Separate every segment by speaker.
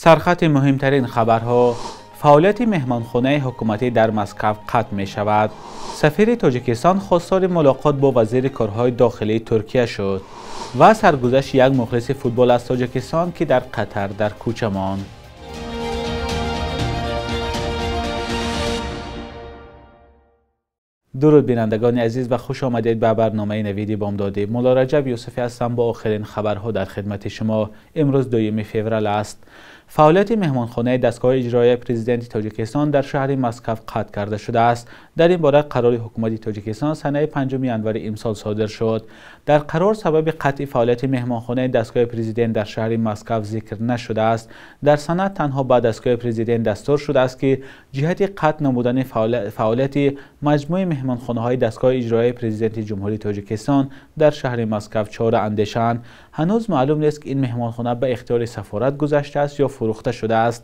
Speaker 1: Сархати муҳимтарин хабарҳо. Фаъолияти меҳмонхонаи ҳукуматӣ дар Москва қатъ мешавад. Сафири Тоҷикистон хостори мулоқот бо вазири корҳои дохилии Туркия шуд. Ва саргузашти як мухлиси футбол аз Тоҷикистон, ки дар Қатар дар кӯча монд. Дуруд бинандагони азиз ва хуш омадед ба барномаи Навиди Бомдодӣ. Мулло Раҷаб Юсуфӣ ҳастам бо охирин хабарҳо дар хидмати шумо. Имрӯз 2 феврал аст. Фаъолияти меҳмонхонаи дастгоҳи иҷроияи президенти Тоҷикистон дар шаҳри Москва қатъ карда шудааст. Дар ин бора қарори ҳукумати Тоҷикистон санаи 5 январи имсол содир шуд. Дар қарор сабаби қатъи фаъолияти меҳмонхонаи дастгоҳи президент дар шаҳри Москва зикр нашудааст. Дар санад танҳо ба дастгоҳи президент дастур шудааст, ки ҷиҳати қатъ намудани фаъолияти маҷмӯи меҳмонхонаҳои дастгоҳи иҷроияи президенти Ҷумҳурии Тоҷикистон дар шаҳри Москва чора андешанд. Ҳанӯз маълум нест, ки ин меҳмонхона ба ихтиёри сафорат гузаштааст ё фурӯхта шудааст.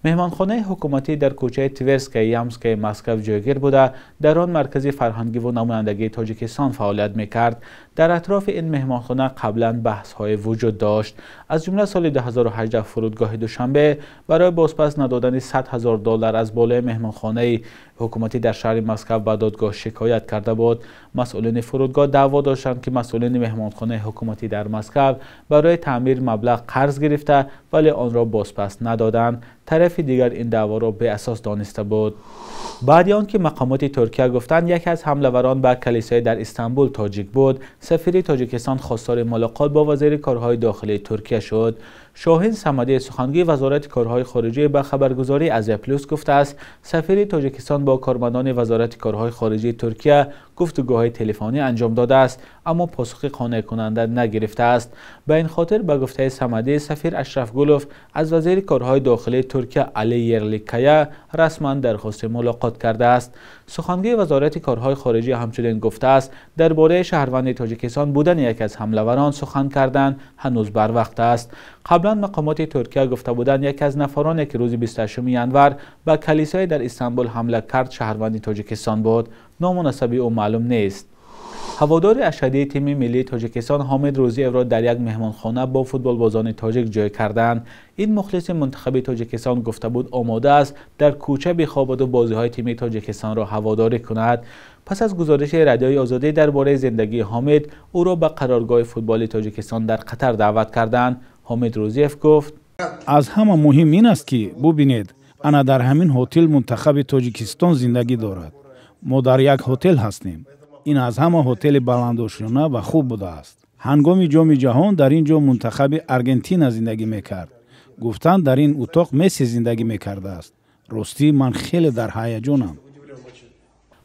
Speaker 1: Меҳмонхонаи ҳукуматӣ дар кӯчаи Тверская Ямская Москва ҷойгир буда, дар он маркази фарҳангӣ ва намояндагии Тоҷикистон фаъолият мекард. Дар атрофи ин меҳмонхона қаблан баҳсҳое вуҷуд дошт. Аз ҷумла соли 2018 фурудгоҳи Душанбе барои бозпас надодани 100 000 доллар аз болои меҳмонхонаи ҳукуматӣ дар шаҳри Москва ба додгоҳ шикоят карда буд. Масъулини фурудгоҳ даъво доштанд, ки масъулини меҳмонхонаи ҳукуматӣ дар Москва барои таъмир маблағ қарз гирифта, вале онро бозпас надоданд. Тарафи дигар ин даъворо беасос дониста буд. Баъди он ки мақомоти Туркия гуфтанд, яке аз ҳамлаварон ба калисое дар Истанбул тоҷик буд, сафири Тоҷикистон хостори мулоқот бо вазири корҳои дохилии Туркия шуд. Шоҳин Самадӣ, сухангӯи Вазорати корҳои хориҷӣ, ба хабаргузории Азия Плюс гуфтааст, сафири Тоҷикистон бо кормандони Вазорати корҳои хориҷии Туркия гуфтугӯҳои телефонӣ анҷом додааст, аммо посухи қонеъкунанда нагирифтааст. Ба ин хотир, ба гуфтаи Самадӣ, сафир Ашраф Гулов аз вазири корҳои дохилии Туркия Али Ерликая расман дархости мулоқот кардааст. Сухангӯи Вазорати корҳои хориҷӣ ҳамчунин гуфтааст, дар бораи шаҳрванди Тоҷикистон будани яке аз ҳамлаварон сухан кардан ҳанӯз барвақт аст. Қаблан мақомоти Туркия гуфта буданд, яке аз нафароне, ки рӯзи 28 январ ба калисое дар Истанбул ҳамла кард, шаҳрванди Тоҷикистон буд. Ному насаби ӯ маълум нест. Ҳаводори ашаддии тими миллии Тоҷикистон Ҳомид Рӯзиевро дар як меҳмонхона бо футболбозони тоҷик ҷой карданд. Ин мухлиси мунтахаби Тоҷикистон гуфта буд, омода аст дар кӯча бихобаду бозиҳои тими Тоҷикистонро ҳаводорӣ кунад. Пас аз гузориши Радиои Озодӣ дар бораи зиндагии Ҳомид, ӯро ба қароргоҳи футболи Тоҷикистон дар Қатар даъват карданд. Ҳомид Рӯзиев гуфт:
Speaker 2: Аз ҳама муҳим ин аст, ки бубинед, ана дар ҳамин ҳотел мунтахаби Тоҷикистон зиндагӣ дорад. Мо дар як ҳотел ҳастем. Ин аз ҳама ҳотели баландошёна ва хуб будааст. Ҳангоми Ҷоми ҷаҳон дар ин ҷо мунтахаби Аргентина зиндагӣ мекард. Гуфтанд, дар ин утоқ Месси зиндагӣ мекардааст. Ростӣ, ман хеле дар ҳаяҷонам.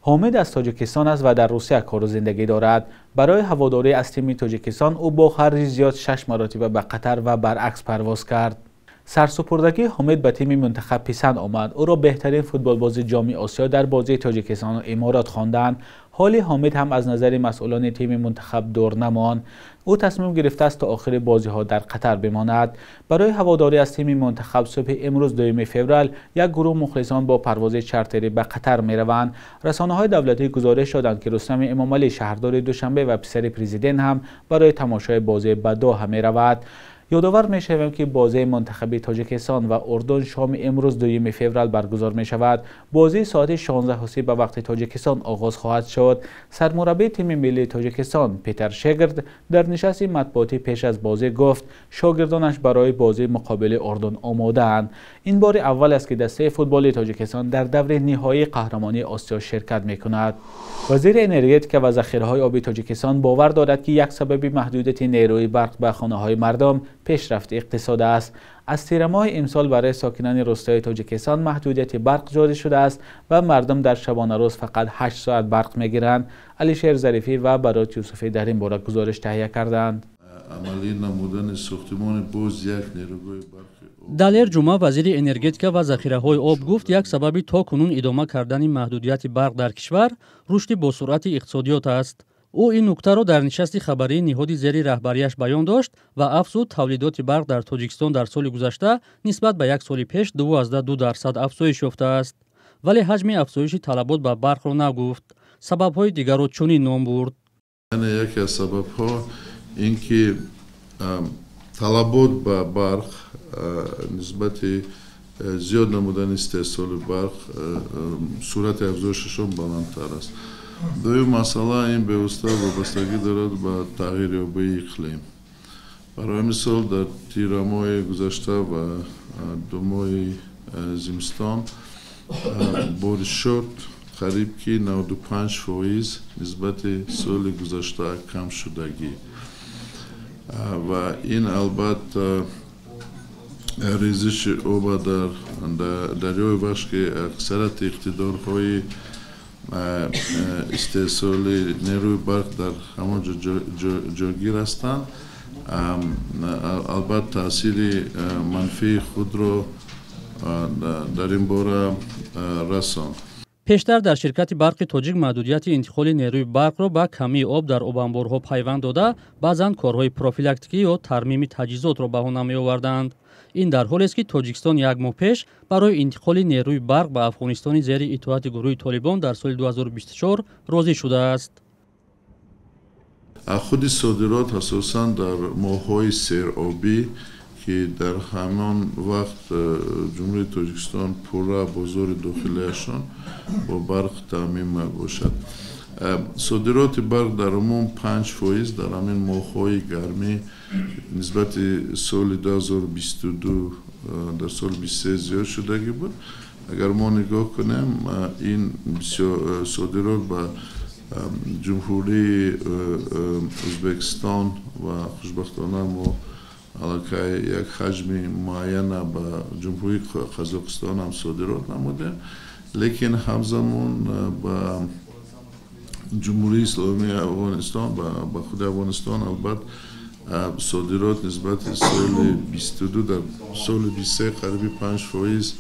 Speaker 1: Ҳомид аз Тоҷикистон аст ва дар Русия кору зиндагӣ дорад. Барои ҳаводорӣ аз тими Тоҷикистон ӯ бо харҷи зиёд шаш маротиба ба Қатар ва баръакс парвоз кард. Сарсупурдагии Ҳомид ба тими мунтахаб писанд омад. Ӯро беҳтарин футболбози Ҷоми Осиё дар бозии Тоҷикистону Иморот хонданд. Ҳоли Ҳомид ҳам аз назари масъулони тими мунтахаб дур намонд. Ӯ тасмим гирифтааст, то охири бозиҳо дар Қатар бимонад. Барои ҳаводорӣ аз тими мунтахаб субҳи имрӯз, 2 феврал, як гурӯҳ мухлисон бо парвози чартерӣ ба Қатар мераванд. Расонаҳои давлатӣ гузориш доданд, ки Рустами Эмомалӣ, шаҳрдори Душанбе ва писари президент, ҳам барои тамошои бозӣ ба Доҳа меравад. Ёдовар мешавем, ки бозии мунтахаби Тоҷикистон ва Урдун шоми имрӯз, 2 феврал, баргузор мешавад. Бозӣ соати 16:30 ба вақти Тоҷикистон оғоз хоҳад шуд. Сармураббии тими миллии Тоҷикистон Петер Шегрд дар нишасти матбуотӣ пеш аз бозӣ гуфт, шогирдонаш барои бозии муқобили Урдун омодаанд. Ин бори аввал аст, ки дастаи футболи Тоҷикистон дар даври ниҳоии қаҳрамонии Осиё ширкат мекунад. Вазири энергетика ва захираҳои оби Тоҷикистон бовар дорад, ки як сабаби маҳдудияти нерӯи барқ ба хонаҳои мардум пешрафти иқтисод аст. Аз тирамоҳи имсол барои сокинони рӯстои Тоҷикистон маҳдудияти барқ ҷорӣ шудааст ва мардум дар шабонарӯз фақат 8 соат барқ мегиранд. Алишер Зарифӣ ва Барот Юсуфӣ дар ин бора гузориш таҳия карданд.
Speaker 3: Амалӣ намудани сохтимони боз як нерӯгоҳи барқи
Speaker 4: Далер Ҷума, вазири энергетика ва захираҳои об, гуфт, як сабаби то кунун идома кардани маҳдудияти барқ дар кишвар рушди босуръати иқтисодиёт аст. Ӯ ин нуктаро дар нишасти хабарии ниҳоди зери раҳбарияш баён дошт ва афзуд, тавлидоти барқ дар Тоҷикистон дар соли гузашта нисбат ба як соли пеш 2,2% афзоиш ёфтааст, вале ҳаҷми афзоиши талабот ба барқро нагуфт. Сабабҳои дигарро чунин ном бурд.
Speaker 3: Яъне яке аз сабабҳо ин ки талабот ба барқ Нисбати зиёд намудани истеҳсоли барқ суръати афзоишашон баландтар аст. Дуюм масъала ин бевосита вобастагӣ дорад ба тағйирёбии иқлим. Барои мисол, дар тирамоҳи гузашта ва 2 моҳи зимистон боришот қариб ки 95% нисбати соли гузашта кам шудагӣ ва ин албатта резиши оба дар дарёи Вахш, ки аксарияти иқтидорҳои истеҳсоли нерӯи барқ дар ҳамон ҷо ҷойгир ҳастанд, албатта таъсири манфии худро дар ин бора расонд.
Speaker 4: Пештар дар ширкати барқи тоҷик маҳдудияти интиқоли нерӯи барқро ба камии об дар обанборҳо пайванд дода, баъзан корҳои профилактикӣ ё тармими таҷҳизотро баҳона меоварданд. Ин дар ҳолест, ки Тоҷикистон як моҳ пеш барои интиқоли нерӯи барқ ба Афғонистони зери итоати гурӯҳи Толибон дар соли 2024 розӣ шудааст.
Speaker 3: Худи содирот асосан дар моҳҳои серобӣ, ки дар ҳамон вақт Ҷумҳурии Тоҷикистон пурра бозори дохилиашон бо барқ таъмин мебошад. Содироти барқ дар умум 5% дар ҳамин моҳҳои гармӣ нисбати соли 2022 дар соли 23 зиёд шудагӣ буд. Агар мо нигоҳ кунем, ин содирот ба Ҷумҳурии Ӯзбекистон ва хушбахтона мо аллакай як ҳаҷми муайяна ба Ҷумҳурии Қазоқистон ҳам содирот намудем, лекин ҳамзамон ба Ҷумҳурии Исломии Афғонистон, ба худи Афғонистон албатта содирот нисбати соли 22 дар соли 23 қариби 5%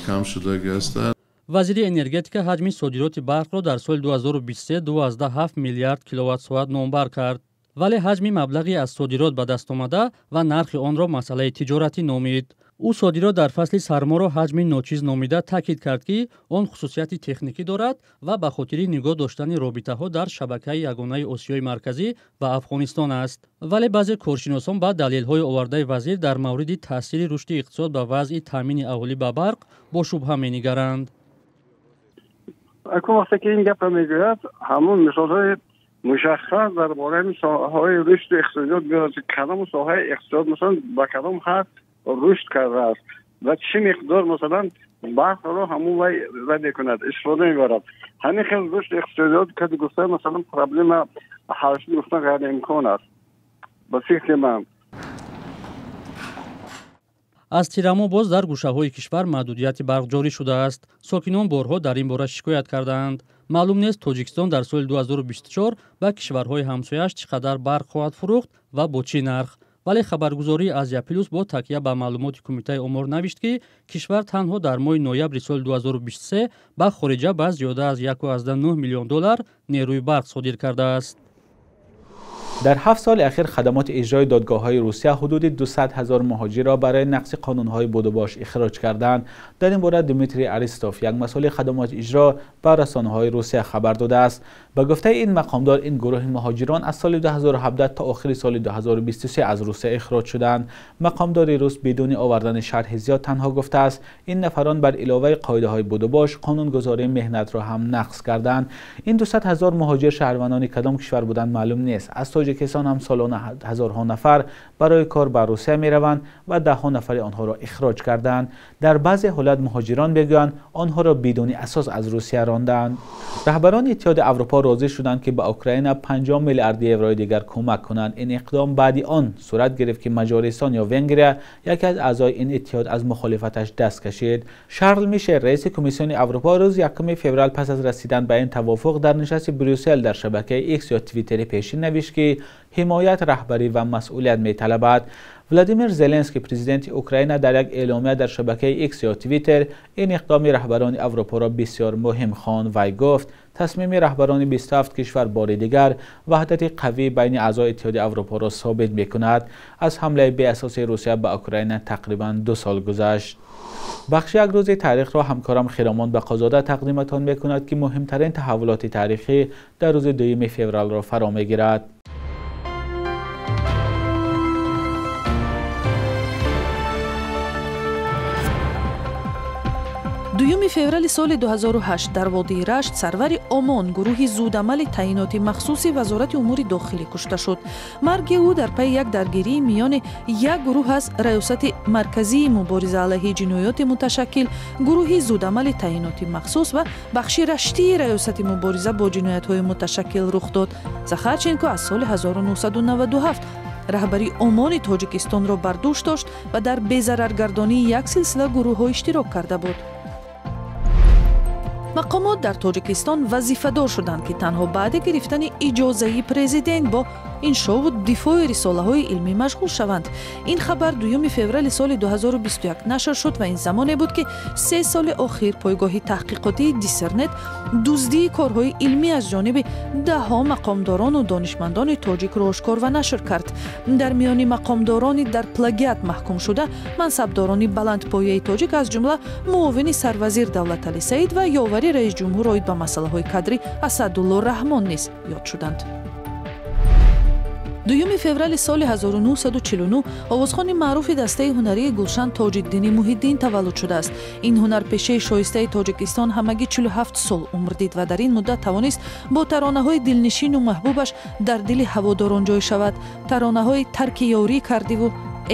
Speaker 3: кам шудагӣ ҳастанд.
Speaker 4: Вазири энергетика ҳаҷми содироти барқро дар соли 2023 2,7 миллиард киловатт-соат номбар кард, вале ҳаҷми маблағи аз содирот ба даст омада ва нархи онро масъалаи тиҷоратӣ номид. Ӯ содирот дар фасли сарморо ҳаҷми ночиз номида таъкид кард, ки он хусусияти техникӣ дорад ва ба хотири нигоҳ доштани робитаҳо дар шабакаи ягонаи Осиёи Марказӣ ва Афғонистон аст. Вале баъзе коршиносон ба далелҳои овардаи вазир дар мавриди таъсири рушди иқтисод ба вазъи таъмини аҳолӣ ба барқ бо шубҳа менигаранд.
Speaker 5: Акун вақте ки ин гапро мегӯяд, ҳамон мисолҳои мушаххас дар бораи соҳаҳои рушди иқтисодиёт меояд, ки кадом соҳаи иқтисод масалан ба кадом ҳад рушд кардааст ва чӣ миқдор масалан барқро ҳамон вай рад мекунад, истифода мебарад. Ҳамин хел рушди иқтисодиёт кади гуфта масалан проблема ҳал шуд гуфтан ғайриимкон аст ба фикри ман.
Speaker 4: Аз тирамо боз дар гӯшаҳои кишвар маҳдудияти барқ ҷорӣ шудааст. Сокинон борҳо дар ин бора шикоят кардаанд. Маълум нест Тоҷикистон дар соли 2024 ба кишварҳои ҳамсояаш чӣ қадар барқ хоҳад фурӯхт ва бо чӣ нарх. Вале хабаргузории Азия Плюс бо такя ба маълумоти Кумитаи омор навишт, ки кишвар танҳо дар моҳи ноябри соли 2023 ба хориҷа ба зиёда аз 1,9 миллион доллар нерӯи барқ содир кардааст.
Speaker 1: Дар 7 соли ахир хадамоти иҷрои додгоҳҳои Русия ҳудуди 200 ҳазор муҳоҷирро барои нақси қонунҳои будубош ихроҷ карданд. Дар ин бора Дмитрий Аристов, як масъули хадамоти иҷро, ба расонаҳои Русия хабар додааст. Ба гуфтаи ин мақомдор, ин гурӯҳи муҳоҷирон аз соли 2017 то охири соли 2023 аз Русия ихроҷ шуданд. Мақомдори рус бидуни овардани шарҳи зиёд танҳо гуфтааст, ин нафарон бар иловаи қоидаҳои будубош қонунгузории меҳнатро ҳам нақз карданд. Ин 200 ҳазор муҳоҷир шаҳрвандони кадом кишвар буданд маълум нест. Аз Тоҷикистон ҳам солона ҳазорҳо нафар барои кор ба Русия мераванд ва даҳҳо нафари онҳоро ихроҷ карданд. Дар баъзе ҳолат муҳоҷирон мегӯянд онҳоро бидуни асос аз Русия ронданд. Раҳбарони Иттиҳоди Аврупо розӣ шуданд, ки ба Украина 50 миллиард еврои дигар кӯмак кунанд. Ин иқдом баъди он сурат гирифт, ки Маҷористон ё Венгрия, яке аз аъзои ин иттиҳод, аз мухолифаташ даст кашид. Шарл Мишел, раиси Комиссиони Аврупо, рӯзи 1 феврал пас аз расидан ба ин тавофуқ дар нишасти Брюссел дар шабакаи Икс ё Твиттери пешин навишт, ки ҳимоят, раҳбарӣ ва масъулият металабад. Владимир Зеленский, президенти Украина, дар як эъломия дар шабакаи Икс ё Твиттер ин иқдоми раҳбарони Аврупоро бисёр муҳим хонд. Вай гуфт, тасмими раҳбарони 27 кишвар бори дигар ваҳдати қавӣ байни аъзои Иттиҳоди Аврупоро собит мекунад. Аз ҳамлаи беасоси Русия ба Украина тақрибан 2 сол гузашт. Бахши як рӯзи таърихро ҳамкорам Хиромон Бақозода тақдиматон мекунад, ки муҳимтарин таҳаввулоти таърихӣ дар рӯзи 2 февралро фаро мегирад.
Speaker 6: 2 феврали соли 2008 дар водии Рашт сарвари ОМОН, гурӯҳи зудамали таъиноти махсуси Вазорати умури дохилӣ кушта шуд. Марги ӯ дар пайи як даргирии миёни як гурӯҳ аз Раёсати марказии мубориза алайҳи ҷиноёти муташаккил, гурӯҳи зудамали таъиноти махсус ва бахши раштии Раёсати мубориза бо ҷиноятҳои муташаккил рух дод. Захарченко аз соли 1997 раҳбари ОМОНи Тоҷикистонро бар дӯш дошт ва дар безараргардонии як силсила гурӯҳҳо иштирок карда буд. Мақомот дар Тоҷикистон вазифадор шуданд, ки танҳо баъди гирифтани иҷозаи президент бо иншову дифои рисолаҳои илмӣ машғул шаванд. Ин хабар 2 феврали соли 2021 нашр шуд ва ин замоне буд, ки 3 соли охир пойгоҳи таҳқиқотии Диссернет дуздии корҳои илмӣ аз ҷониби даҳҳо мақомдорону донишмандони тоҷикро ошкор ва нашр кард. Дар миёни мақомдорони дар плагиат маҳкум шуда мансабдорони баландпояи тоҷик, аз ҷумла муовини сарвазир Давлаталӣ Саид ва ёвари раисҷумҳур оид ба масъалаҳои кадрӣ Асадулло Раҳмон низ ёд шуданд. 2 феврали соли 1949 овозхони маъруфи дастаи ҳунарии Гулшан Тоҷиддини Муҳиддин таваллуд шудааст. Ин ҳунарпешаи шоистаи Тоҷикистон ҳамагӣ 47 сол умр дид ва дар ин муддат тавонист бо таронаҳои дилнишину маҳбубаш дар дили ҳаводорон ҷой шавад. Таронаҳои «Тарки ёрӣ кардиву»,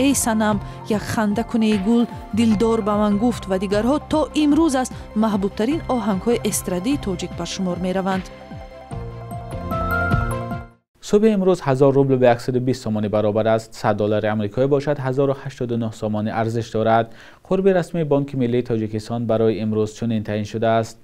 Speaker 6: «Эй санам», «Як ханда кунеи гул», «Дилдор ба ман гуфт» ва дигарҳо то имрӯз аз маҳбубтарин оҳангҳои эстрадии тоҷик бар шумор мераванд.
Speaker 1: Субҳи имрӯз 1000 рубл ба 120 сомонӣ баробар аст. 100 доллари амрикоӣ бошад 1089 сомонӣ арзиш дорад. Қурби расмии Бонки миллии Тоҷикистон барои имрӯз чунин таъин шудааст.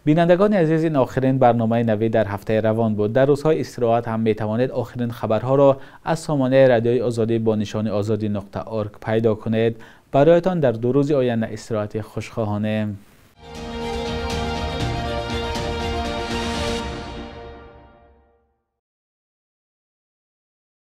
Speaker 1: Бинандагони азиз, ин охирин барномаи навӣ дар ҳафтаи равон буд. Дар рӯзҳои истироҳат ҳам метавонед охирин хабарҳоро аз сомонаи радиои Озодӣ бо нишони озодӣ.org пайдо кунед. Бароятон дар 2 рӯзи оянда истироҳати хушхоҳонем.